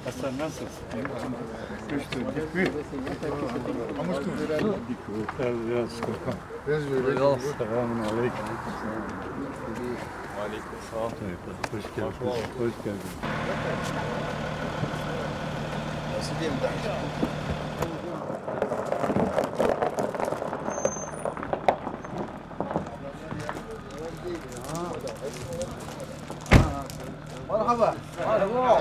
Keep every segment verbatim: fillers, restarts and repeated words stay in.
Hasan, nasılsın? Hoş gördük. Hoş gördük. Selamun aleyküm. Aleyküm selam. Hoş geldin. Hoş geldin. مرحبا. مرحبا.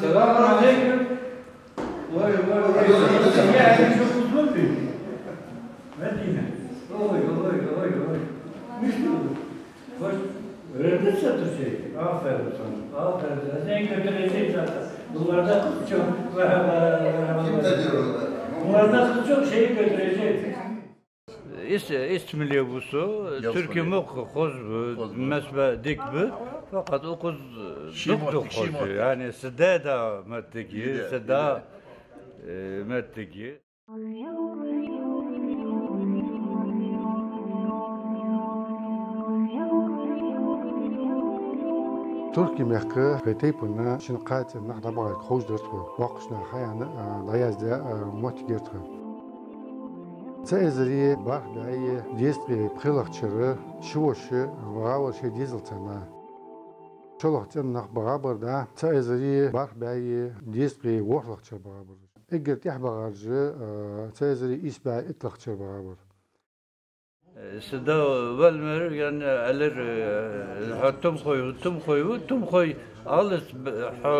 Selamun aleyküm. Vay, vay, vay. Siz gelmiş oldunuz mu? Medine. Oy, oy, oy, oy. Hoş bulduk. Hoş. Öğrendin sen Türkçeyi? Aferin sana. Aferin sana. Seni götüreceğim zaten. Bunlarda kız çok. Kim ne diyor orada? Bunlarda kız çok, şeyi götüreceğim. Ис-, истмиле ву со, туркий мохк хоза ба, хоза ба, мел ба дика ба, факъат укхаза дукха-дукха хоза я. Яъни са даь-да моттиг я, са даь, э, моттиг я. Туркий мехка вай тайпан шин-кхо цӀен нах дӀабахар ховш дар тхона, боккхийча наха хьаяьнна, а, дӀаяздаь, а, моттиг яр тха. Цхьа эзари бархӀ бӀаьи дезткъеи пхелагӀча шера ши воша багӀа бар шоай дезалца. ШоллагӀа цӀен нах багӀа бар, да, цхьа эзари бархӀ бӀаьи дезткъеи ворхӀлагӀча шера багӀа бар. Эггара тӀехьа багӀараш, а, цхьа эзари ийс бӀаьи итталагӀча шера багӀа бар. Са да валмер, ян алар, э, хьо тумхой ва, тумхой ва, тумхой алац б-, хьо,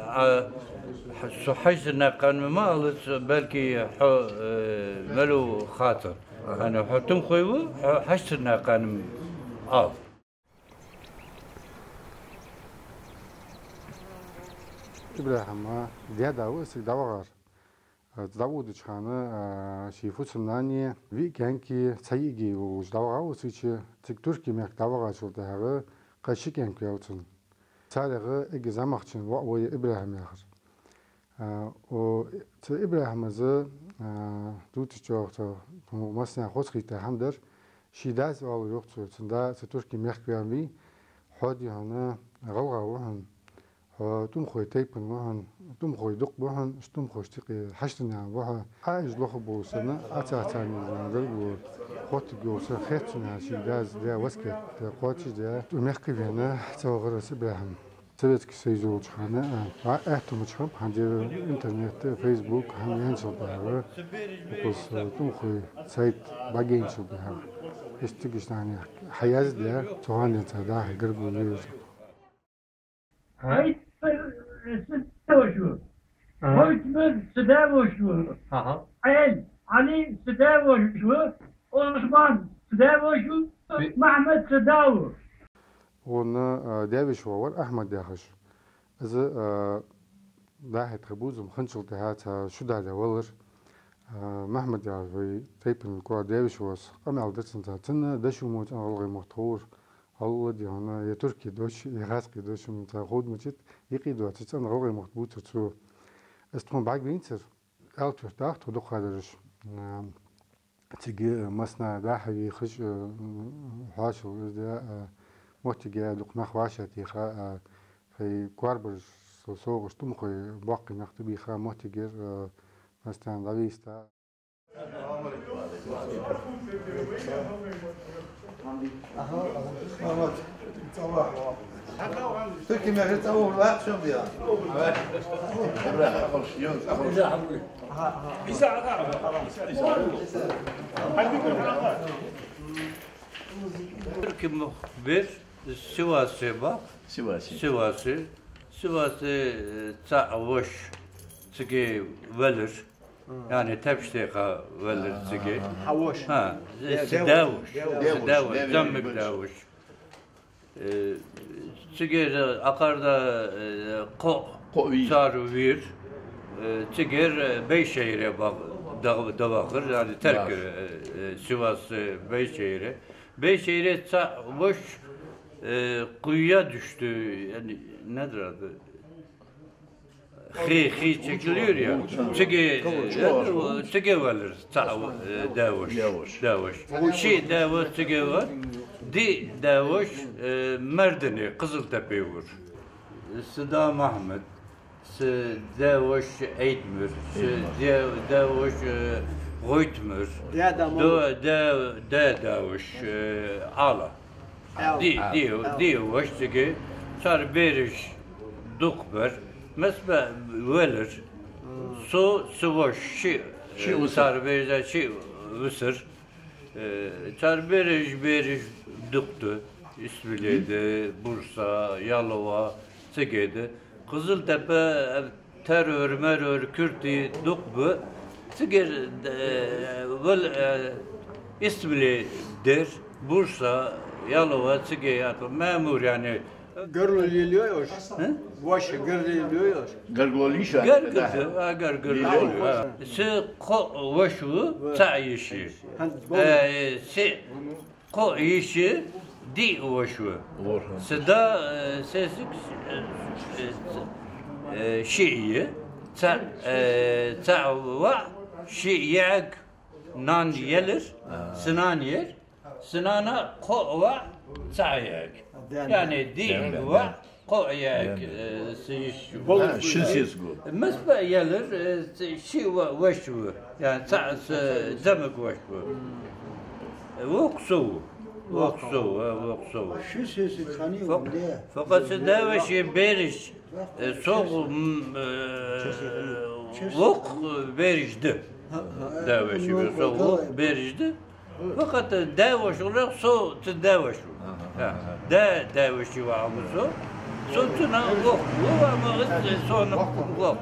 а, хьо, со хьаштдернай къаьна ма алац, балки хьо, э, мел ва хацар. Ага. Яъни хьо тумхой ва, хьо хьаштдернай къаьна ма ал. ИбрахӀима даь-да ва цига дӀавахар. ДӀаводача хана, а, ший фусам-нанеи виъ кӀаьнкеи цхьа йиӀиги волаш дӀавахав цу чу, цига Туркий мехка дӀавахачул тӀехьагӀа кхы ши кӀаьнк ваьв цун. Царех эггара зӀамагӀчун воӀ ва ер ИбрахӀим яхар. А, о, цу ИбрахӀимас, а, дувцачох цо массанена хоза хийтта хӀама дар, ший дас оалар йоах цо, цун да цу Туркий мехка ваьннавий, хьо, дий хьона, гӀалгӀа ва хьона, хьо тумхой тайпан ва хьона, тумхой дукха ба хьона, уж тумхошта юкъе хьаштдернай ва хьо. Ӏа уж лохаргболаш санна, Ӏа царна из гарга лора хоттаргйолаш санна хет сона, аьнна, ший дас даь васкет кхоачашдаь, мехка вена цавахар из ИбрахӀим. Советский Союз йолча хана, а, аьттув мича хиннаб, хӀанз ер интернет, Facebook, хӀама яьнначул тӀехьагӀа, укхаза тумхой сайт бӀаргайначул тӀехьагӀа, иштта цига иштта хьаяздаь, цу хана денз цар дӀа-хьа гарга лелаеш. Хьайтмар са даь-воша ва. Ага. Хойтмар са даь-воша ва. Ага. Ӏаьла, Ӏали са даь-воша ва. Ӏусман са даь-воша ва. Махьмад са да ва. Вон, а, даь-веший воӀ вар Ахьмад яхаш. Из, а, дӀа-хьа тха бувзам хинначул тӀехьагӀа цхьа шу дале валар. А, Махьмад яхаш вай тайпан коа даь-веший воӀас къамаьл дир цунца. Цунна дошув мо цӀена гӀалгӀай мотт ховр. Алла, дий хьона, е туркий дош, е хаскхий дош мо цунна ховргдацар, юкъе доацаш цӀена гӀалгӀай мотт бувцар цо. Из тхона бӀаргавайнацар, аьлча тӀехьа тхо дукха дараш. А, цига массанена дӀа-хьа вийхаш, а, хьоашалгӀа из да, а, моттиге дукха нах вӀашагӀтеха, а, тхоай коарбараш, со-, совгӀаш тумхой боккхий нах тӀабийха моттигера, а, массанена дӀавийста. Туркий мохк бер Сивасе ба. Сивасе. Сивасе. Сивасе, э, цаӀ воша цига велар. Яъни тепаш тӀа велар цига. Хьа воша. ХӀа, са даь-воша. Са даь-воша, зӀамига даь-воша. Э, цигара акхарда, э, кхоъ, кхоъ вийра. Цар вийра. Э, цигара, э, Бейшейре бах-, дагӀ-, дӀавахар, яъни Теркера, э, э, Сивасе, э, Бейшейре. Бейшейре цаӀ воша, э, кхуя душта, яъни, надра да. Хий, хий цига луьйр я. Цига, э, цига валар цаӀ, э, даь-воша. Даь-воша. Шиъ даь-воша цига вар. Диъ даь-воша, э, Мардане, Кызылтепе вар. Са да Махьмад, са даь-воша Эйтмир, са даь-, даь-воша, э, ГӀойтмир. Даь-да ма ду, даь-, даь-, даь-воша, э, Ӏала. Ӏала. Диъ, диъ, диъ воша цига, цар бераш дукха бар. Масса валар. Со, са воша шиъ, шиъ, э, висар. Цар бераш шиъ висар. Э, цар бераш, бераш дукха да. Исмиле да, Бурса, Ялва, цига да. Кызылтепе, э, Тарур, Марур, Куьрти дукха ба. Цигара, э, вал, э, Исмиле дар, Бурса, Ялва, цига яхар, Мамур, яӀни. Гаргалол лелайой оаш? А? Воша гаргалол лелайой оаш? Гаргалол йиш я? Гаргал да, а, гаргал лелайой, а. Са кхоъ воша ва, цаӀ йиша я. ХӀанз бо- Э, са кхоъ йиша, диъ воша ва. Са да, э, сесаг, э, э, э, шиъ я, цаӀ, э, цаӀ воӀ, шиъ яӀиг, нана ялар, са нана яр, са нана кхоъ воӀ, цаӀ яӀиг. ДаьннадӀа. ЯӀни диъ воӀ, кхоъ яӀиг, э, са йиша я. А, ши сесаг ва. Масса ялар, э, шиъ во-, воша ва. ЯӀни цаӀ са зӀамига воша ва. Вокх со ва. Вокх со ва, вокх со ва. Ши сесаг хиннай. Фо-, фокъа са даь-веший бераш, э, сох, м, э, вокх бераш да. Даь-веший, сох вокх бераш да. Факъат даь-воша вар со, цун даь-воша ва. Аха, аха. Даь, даь-веший ва ма со. Со цунна вокх ва, ва ма из сона вокх ва.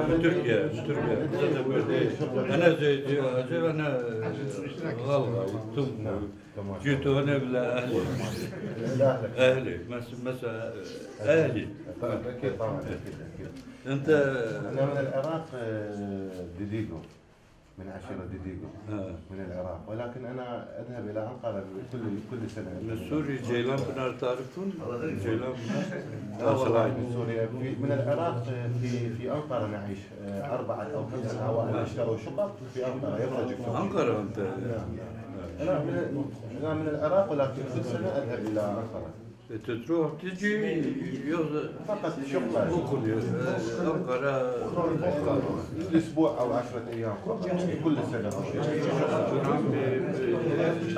Мутаркия, мутаркия. Ана зайди, аджи ана, э, гӀалгӀай, тум. Тамам. Жи тона бла ахли. Ахли, мас-, маса, э, ахли. Тамам, أكيد، طبعًا، أكيد، أكيد. أنت أنا من العراق، آه، ديديغو. من عشيرة ديديغو. آه. من العراق، ولكن أنا أذهب إلى أنقرة كل، كل سنة. من سوريا جيلان بنار تعرفون؟ جيلان بنار؟ لا والله، من سوريا. في، من العراق، في، في أنقرة نعيش. آه، أربعة أو خمسة عوائل اشتروا شقق في أنقرة، يفرج الكون. أنقرة أنت؟ نعم. أنا من، أنا من العراق، ولكن كل سنة أذهب إلى أنقرة. تروح تجي يوز-، فقط شغل. مو كل يوم. آه، أنقرة. الأسبوع أو عشرة أيام فقط. كل سنة.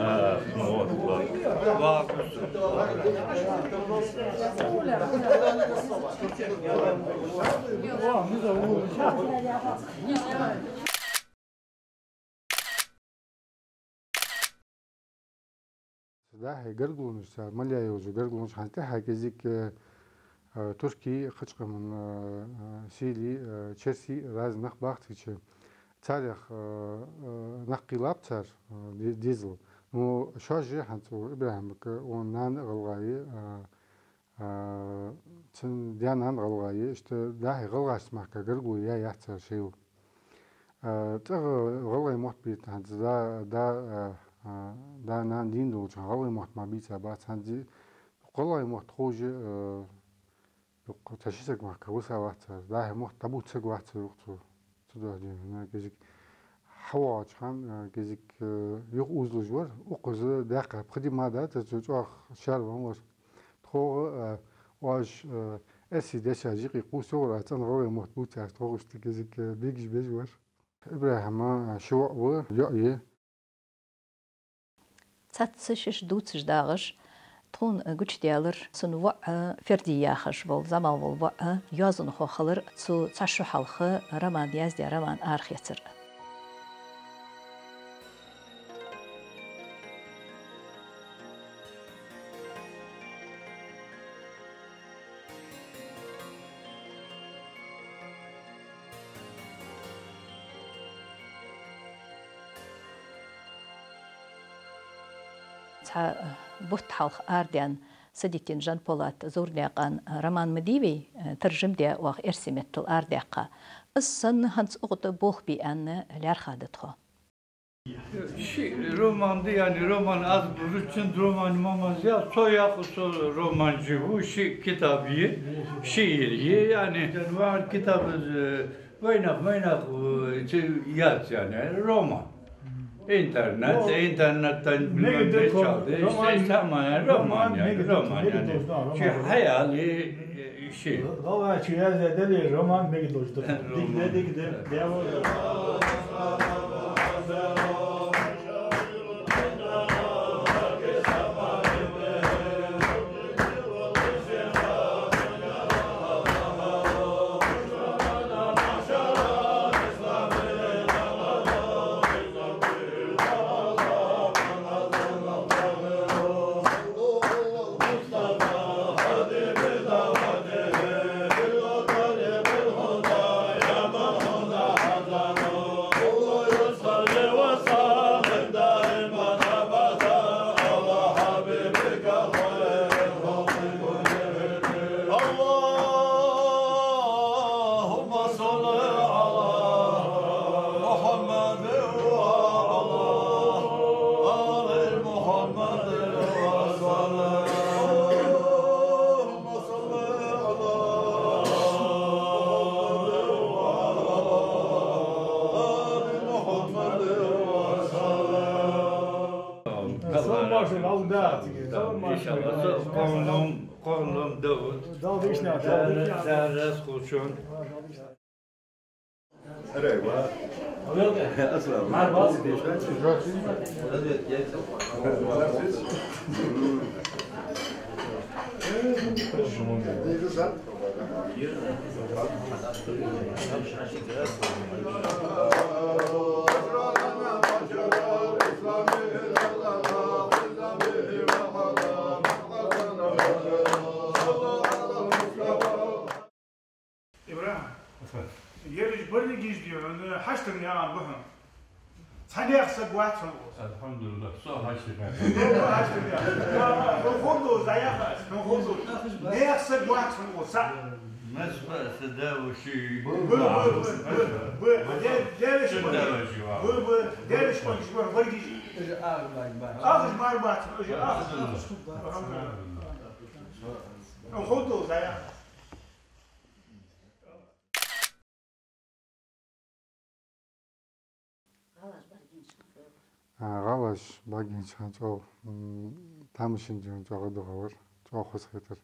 آه، موفق. Дехьа гаргалонаш, цар мел яь йола гаргалонаш хӀанз тӀехьа кӀезига, э, э, туркий, кхыча къаман, э, э, сийлий, э, черсий, разный нах бахкача, царех, э, э, нах кхийлаб цар, э, де-, дезал. Ну, шоаш хӀанз цу ИбрахӀимага, цун нана гӀалгӀай, э, А, цун даь-нана гӀалгӀай, иштта дехьа гӀалгӀашца мара гаргало яь яц цар шоайла. А, цӀагӀа гӀалгӀай мотт бийца хӀанз да, да, а, а, да-нана дийна долча гӀалгӀай мотт мара бийца бац хӀанз. ГӀалгӀай мотт ховш, а, юха цхьа ши саг мара висавац цар. Дехьа мотт дӀабувцаш вац цар юха цу. Цудухьа дийна, кӀезига ХьавоагӀача хана, а, кӀезига, а, юха озалуш вар, укхаза даккха пхи ди мара дац цо чӀоагӀа шаьра венна вар. ТхогӀа, а, оаш, а, эрсий дешаш юкъе кхувсавар, а цӀена гӀалгӀай мотт бувцаш, тхогӀа иштта кӀезига, а, бегаш беш вар. ИбрахӀима, а, ши воӀ ва, йоӀ я. Цхьацца шиш дувцаш дагӀаш, тхона гучадаьлар цун воӀ Ферди яхаш вола, зӀамагӀа вола воӀ йоазонхо хилар, цо цхьа шу хьалха роман яздаь, роман арахецар. Цхьа бутт хьалха арадаьнна Садикин Жанболат Зуранаькъан роман ма дий вай, таржам даь оаха эрсий меттала арадаьккха. Из санна хӀанз укх тӀа болх бе аьнна лаьрхӀа да тхо. Ши роман да, яӀни роман аз бу руччан роман мамазял, цо яху со роман живу, ши китаб е, шиир е, яӀни дан ван китаб из, э, вайнах, вайнах, э, ци яц, яӀни роман. Интернет, интернет тан мега декор, роман, роман, роман, мега роман, декор, яӀни. Мега декор, роман. Чи хьаял е, Ши. ГӀалгӀачо яздаь дале, роман мега долаш да. Дика да, дика да, дявол. اللهم صل على محمد وعلى آل محمد وسلم. اللهم صل على محمد وعلى آل محمد وسلم. Салам маршал, Алда. Салам маршал. Иншаллах, къонлам, къонлам Давуд. Давуд, иншаллах. Дала, Дала раьза хилва шоана. Здравствуйте. ИбрахӀим, ераш берригаш дий хьона, хьаштар яьнна ба хьона. Цхьа наьха саг вац хьона укхаза. Алхьамдулиллахь, со хьаштар яьнна. Со хьаштар яьнна. Хьона ховргдолаш дӀаяхар аз, хьона ховргдолаш. Наьха саг вац хьона укхаза. Масса ба са да ва ши. Ба, ба, ба, ба, ба. Де-, девиш ба. Ба, ба. Девиш ба, уж ба, баргиш. Уж ах мар бац. Ах мар бац, уж ах. Алхьамдулиллахь. Хьона ховргдолаш дӀаяхар аз. А, гӀалаш багинчхан чӀоагӀа, м, тамашийна чӀоагӀа духьал вар, чӀоагӀа хоза хетар.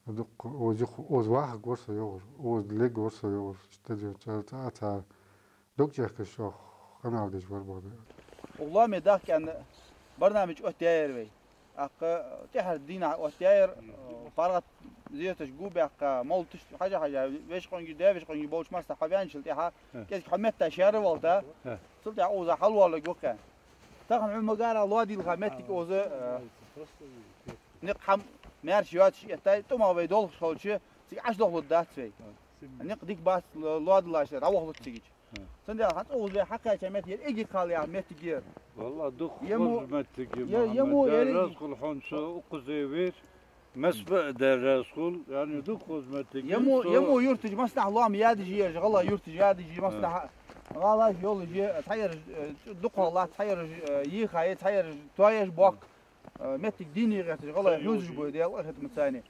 Дукха оза юха, оза вахаргвар со йоагӀар, оза лергвар со йоагӀар, иштта дийна чӀоагӀа цӀа а ца дог чехкаш чӀоагӀа къамаьл деш вар боху. Укх лоаме дахка аьнна барнамиж оттаяьяр вай. ТӀаккха тӀеххьара дийнахьа оттаяьяр, паргӀат зерташ гу баьккха, моллаташ хьажа-хьажа, веший къонгий, даь-веший къонгий болча массехк хьаваьнначул тӀехьагӀа, кӀезига хьо метта шаьра валта, цул тӀехьагӀа укхаза хьалвоаларгва-кх. Тахан Ӏомагара лоадийлха моттиг укхаза, э, никъ хӀама маьрша йоацаш эттай, тӀом вай долхаш хилча, цига Ӏочудохалургдац вай. Никъ дика бац, ло-, лоадиллача дӀавохалуц цигача. Цудухьа хӀанз укхаза вай хьакхаьча моттиг яр, эггара кхалла яха моттиг яр. Валлахь, дукха хоза моттиг я, е-, е Мухьаммад, мо Даьла раьза хилва хьона, со укхаза вар. Масса ба а Даьла раьза хилва, яӀни дукха хоза моттиг я. Е мо, е мо юрташ массанахьа лоам ядаш я ераш, гӀалгӀай юрташ ядаш я массанахьа. ГӀалаш йолаш я, цхьаераш, э, дукхагӀа латт, цхьаераш, э, йийха я, цхьаераш тоаеш боккха. Э, моттиг дийна гӀерташ, гӀалгӀай хьувзаш ба, Даьла къахетамца.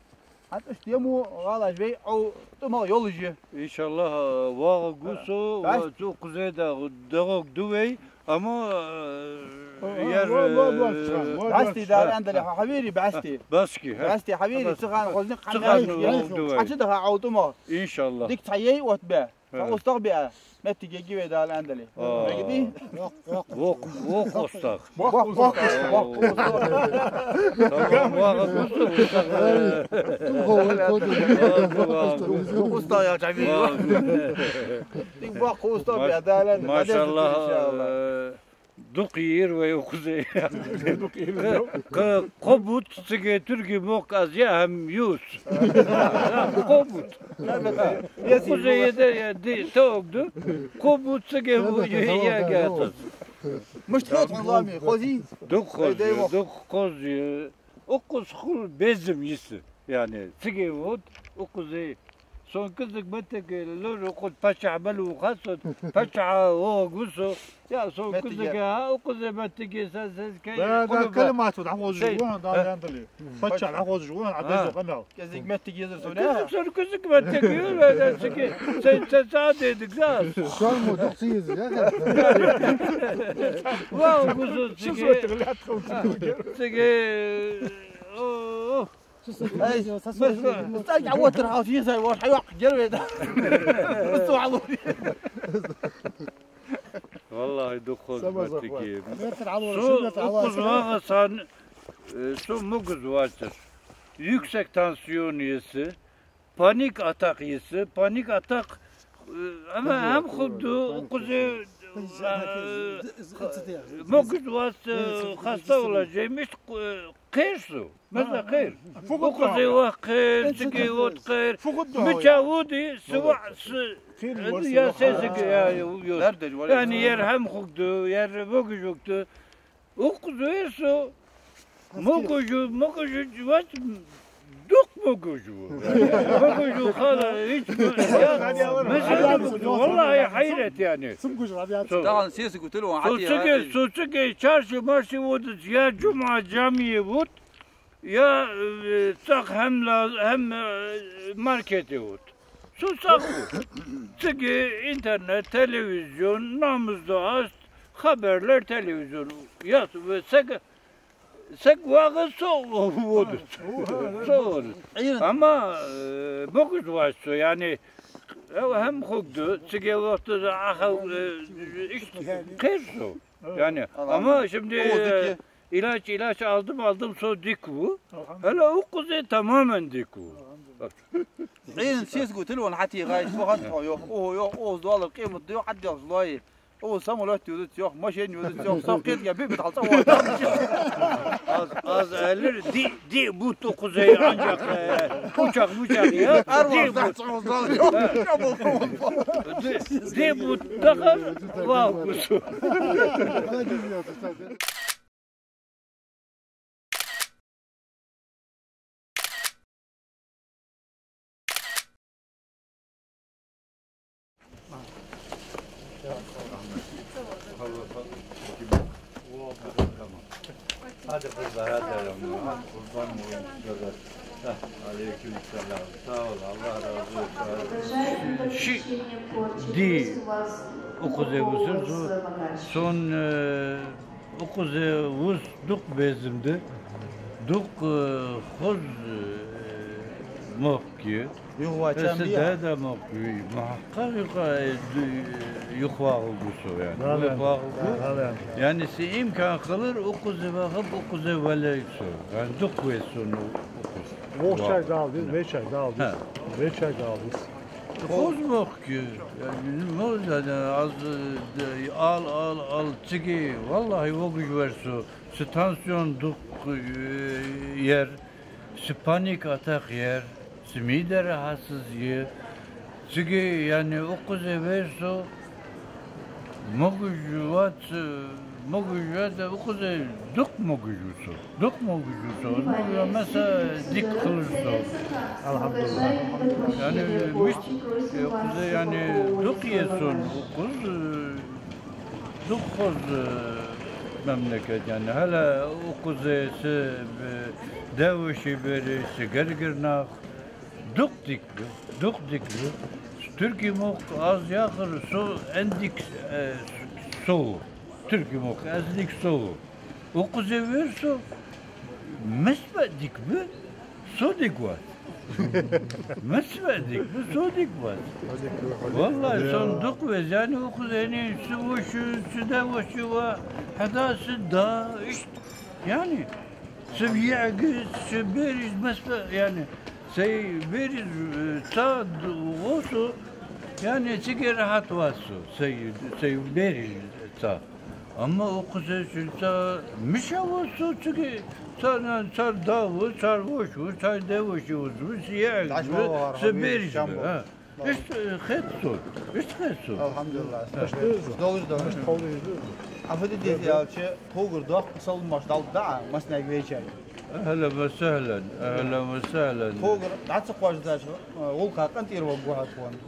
ХӀанз иштта дема гӀалаш вай, Ӏо тӀума йолаш я. ИншаАллахӀ, вагӀа гусо, БӀаьсти. Ва цу кхузеда дагӀаг ду вай, амма, э, яр, ва, ва, ва, э, ва, ва, БӀаьсти, ва, Дала ва, аьннадале, хьо хьавери, БӀаьсти. Баски, хӀа. БӀаьсти, хьавери, ХӀа. Цу хана гӀолла, цу хана гӀолла ду вай. Хьача даха Ӏо тӀума. ИншаАллахӀ. Дика цхьа яй оттабе. Цхьа устагӀа беа. Моттиг ергья вай, Дала аьннадале. О. Мегий? Вокх, вокх устагӀа. Вокх, вокх устагӀа. Вокх устагӀа. Тамам, вокх устагӀа. Вокх устагӀа яхача хьавер. Вокх. Дика вокх устагӀа беа, Дала аьннадале. МашаАллахӀ, иншаАллахӀ. Э, дукха йир вай укхаза. Дукха йир вай. Кхо, кхо бутт цига турги мохк аз я хӀама юс. Кхо бутт. Укхаза еда, я ди, тоъугду. Кхо бутт цига бу, я, я гатас. Мишта хет хьона лоаме, хозий? Дукха хоза, дукха хоза. Укхаза хул безам йиса. Яъни, цига вот, укхаза. Сона кӀезига моттиг луш, укхаза паччахь мел ва хьа сона, паччахьа вогӀа гу со. Я, сона кӀезига, а, укхаза моттиге са, са, са, кай, да, да, кулуба. Калимат вот, хьахозаш вон, да, яндали. Паччахь хьахозаш вон, а, безо къамаьл. КӀезига моттиг езар сона. КӀезига сона, кӀезига моттиг езар, да, цига, са, са, са, дедик, да. Шарму, дух циз, я, да. Вау, гу со, цига. Цига, о, о. Ай, мас, мас, цӀагӀа вотар хьалха езай, ваш хьайоаккх герве да. Мас валури. ВаллахӀи, дукха хоза моттиг я. Метр хьалвара, ши метр хьалвара. Со укхаза вагӀа сан, э, со могаш вацар. Юксек тансион йиса, паник атак йиса, паник атак, э, амма хӀама хургда, укхаза, э, могаш вац, э, хаставала жемиш, э, кхер со. Маза кхер. Укхаза ваха кхер, цига вот кхер. Мича вуди, сува, с-, я сесага, я, я, я. Яъни, яр хӀама хургда, яр могаш вугда. Укхаза вер со. Могаш ву, могаш ву, вац, дукха могаш ву. Могаш ву хала, хӀич, я, маза, валлахӀи, хьайрат, яъни. Тахан сесага телефон хьатӀа. Со цига, со цига чарши-марши водац, я жумӀа жамӀе вут, я, э, цӀагӀа хӀама ла-, хӀама, э, маркете вут. Со цӀагӀа ву. Цига интернет, телевизион, намаз ду аст, хабар лер телевизион. Я, саг, саг вагӀа со водац. Со водац. Амма, э, могаш вац со, яъни, э, хӀама хургда, цига вахта ахал, э, иштта кхер со. Яъни, амма шимди, э, Илач, илач, алдам, алдам со дика ву. ХӀаьта укхаза тамаман дика ву. Ӏийна сесагу телефон хьатӀа гӀайш, вахан тхо йох, о, йох, о, доллар къемат дойх, хьадделш лой. О, самолёт юзац йох, машин юзац йох, со кхетга бибит хьал цӀавода. Аз, аз алир, ди, ди бутт укхаза анжах, э, учах, мучах, я, ди бутт. Ди, ди бутт дахар, вау, кусу. Ши ди укхаза вусар со, сон, э, укхаза вус дукха безам да, дукха, э, хоза, э, мохк я. Юхаваьча са да, да, мохк я. Мохк юха, э, ду-, юхавагӀа гу со, яъни. ЮхавагӀа гу. Яъни са имкан хилар укхаза вахаб, укхаза валайг со. Яъни дукха веза сона укхаза. Вокх чай дал диз, вей чай дал диз. Вей чай дал диз. Хоза мохк я, моза, аз, э, ал, ал, ал, цига, валлахӀи, вогаш вар со, са тансион дукха, э, яр, са паник атак яр, са мидар хьасаз я, цига, яъни, укхаза вер со, могаш вац, могаш вац, укхаза дукха могаш ву со. Дукха могаш ву со, ну, я маса дика хилар со. АлхьамдулиллахӀ. Яъни, мишта, э, укхаза, яъни, дукха я сона, укхаза, э, дукха хоза, э, мемлекет, яъни, хӀаьта укхаза са, э, даь-веший бераш, са гаргара нах, Дукха дика ба, дукха дика ба. Туркий мохк аз яхар со, эн дика, э, со. Туркий мохк аз дика со. Укхаза вер со, мисба дика ба, со дика вац. Мисба дика ба, со дика вац. Валлахӏи, сон дукха веза, яни укхаза, яни са воша, са даь-воша ва, хьада са да, ишт, яни са йиӀиг, са бераш, мисба, яни сай бераш, э, ца д-, во со, яни цига рахьат вац со, сай, сай бераш ца. Амма укхаза шуца миша ва со цига, цар, цар да ва, цар воша ва, цар даь-воша ва, ва, са йиӀиг ва, са бераш ба, а. Ишт, э, хет со, ишт хет со. Алхьамдулиллахӏ. Ишт долаш да. Ишт ховлаш да. Афади дезиялча, хогар доккха саламаш дал да, маснаг вечер. Ахӏлан ва сахӏлан, ахӏлан ва сахӏлан. Хогар дац кхош дач, гӀулакха къинтӀера вагу хьа тхона.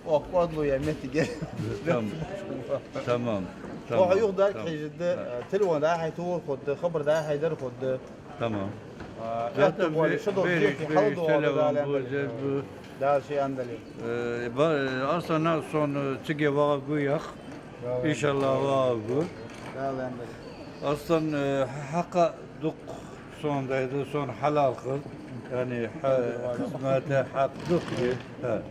Ох, кӀоадло я меттиге. Тамам. Тамам. Оха юха дарг хьежаргда, телефон дӀа-хьа тувр хургда, хабар дӀа-хьа дар хургда. Тамам. Ятта гӀоли шо дохк бериш, дехи хала бериш, догӀа телефон Дала бу, андали. Зер бу. Дала ши андали. Э, ба-, Арслан, сона цига вагӀаргва ях. Дала андали. Иншаллахӏ, вагӀаргва. Дала андали. Арслан, э, хьакъ дукха сона дайда, сона хьалал хилар, яни, хьа-, хизмата хьакъ дукха я. Хьа.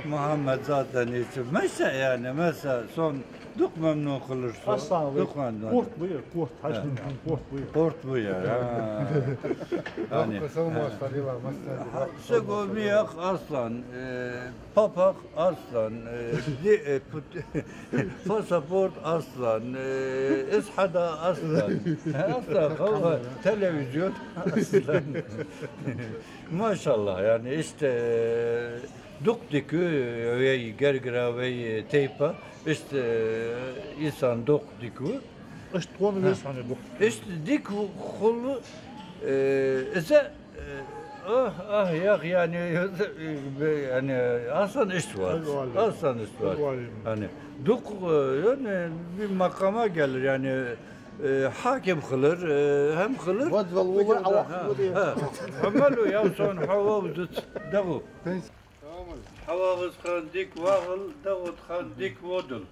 Мухьаммад Затанича, масса, яни, масса, сона дукха мамнун хилар со. Арслан, дукха мамнун. Корта ба ер, корта, хьажа, корта ба ер. Корта ба ер, а. Яни. Дукха салам, масса, масса. Са го миях Арслан, э, папах Арслан, э, ди-, э, пут-, паспорт Арслан, э, из хьада Арслан. Арслан, хава, телевизион Арслан. Машаллахӏ, яни, ишта, э, дукха дика ва, э, вай гаргара, вай, э, тайпа, ишта, э, инсан дукха дика ва. Ишта тхона веза хьона дукха. Ишта дика хул, э, из Э, ах, ах, ях, яни, яни, Арслан ишта вац. Арслан ишта вац. Яни, дукха, э, яни, би макъама гелар, яни, э, хьаким хилар, э, хӀама хилар. Вазвал вугар, Аллахӏ вуди. Хьа. Хьамалу, яв сон хьо вовзац, дагӀу. ХьавагӀаз хан дика вагӀал, дагӀут хан дика водал.